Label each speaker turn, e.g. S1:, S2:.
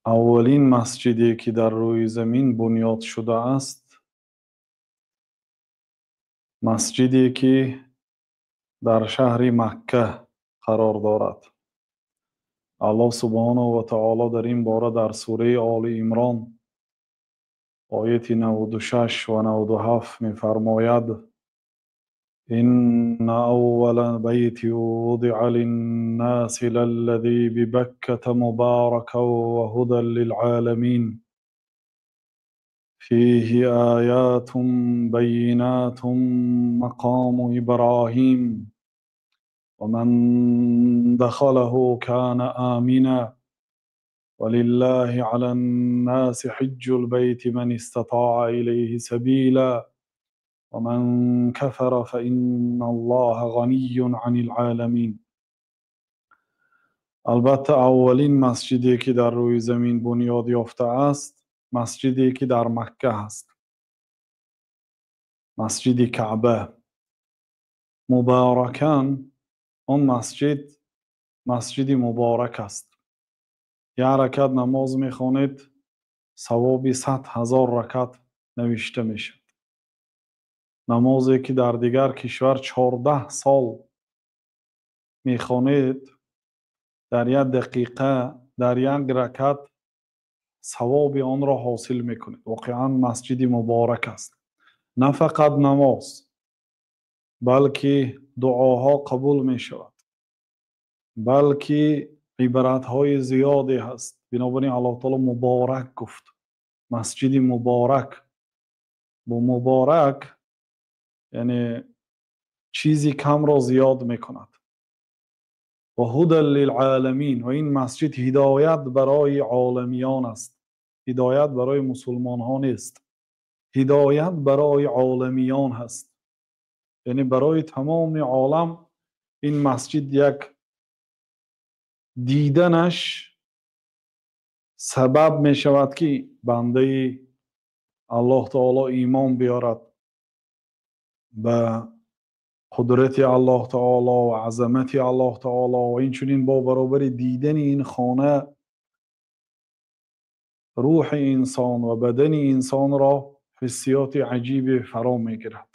S1: Аввалин масҷиде, ки дар рӯи замин бунёд шудааст, масҷиде, ки дар шаҳри Макка қарор дорад. Аллоҳ субҳонаҳу ва таоло дар ин бора дар сураи Оли Имрон, ояти 96 ва 97 мефармояд: إن أول بيت وضع للناس للذي ببكة مباركا وهدى للعالمين فيه آيات بينات مقام إبراهيم ومن دخله كان آمنا ولله على الناس حج البيت من استطاع إليه سبيلا ومن كفر فإن الله غني عن العالمين. Албатта, аввалин масҷиде, ки дар рӯи замин бунёд ёфтааст, масҷиде, ки дар Макка ҳаст, масҷиди Каъба. Муборакан, он масҷид масҷиди муборак аст. Як ракат намоз мехонед, савоби 100 000 ракат навишта мешавад. Намозе, ки дар дигар кишвар 14 сол мехонед, дар як дақиқа, дар як ракат савоби онро ҳосил мекунед. Воқеан, масҷиди муборак аст. На фақат намоз, балки дуоҳо қабул мешавад, балки ибратҳои зиёде ҳаст. Бинобар ин Аллоҳ таоло муборак гуфт, масҷиди муборак. Бо муборак, яъне чизи камро зиёд мекунад. Ва ҳудан лилъоламин, ва ин масҷид ҳидоят барои оламиён аст. Ҳидоят барои мусулмонҳо нест, ҳидоят барои оламиён ҳаст, яъне барои тамоми олам. Ин масҷид як диданаш сабаб мешавад, ки бандаи Аллоҳ таоло имон биёрад ба қудрати Аллоҳ таоло ва азамати Аллоҳ таоло. Ва инчунин бо баробари дидани ин хона рӯҳи инсон ва бадани инсонро ҳиссиёти аҷибе фаро мегирад.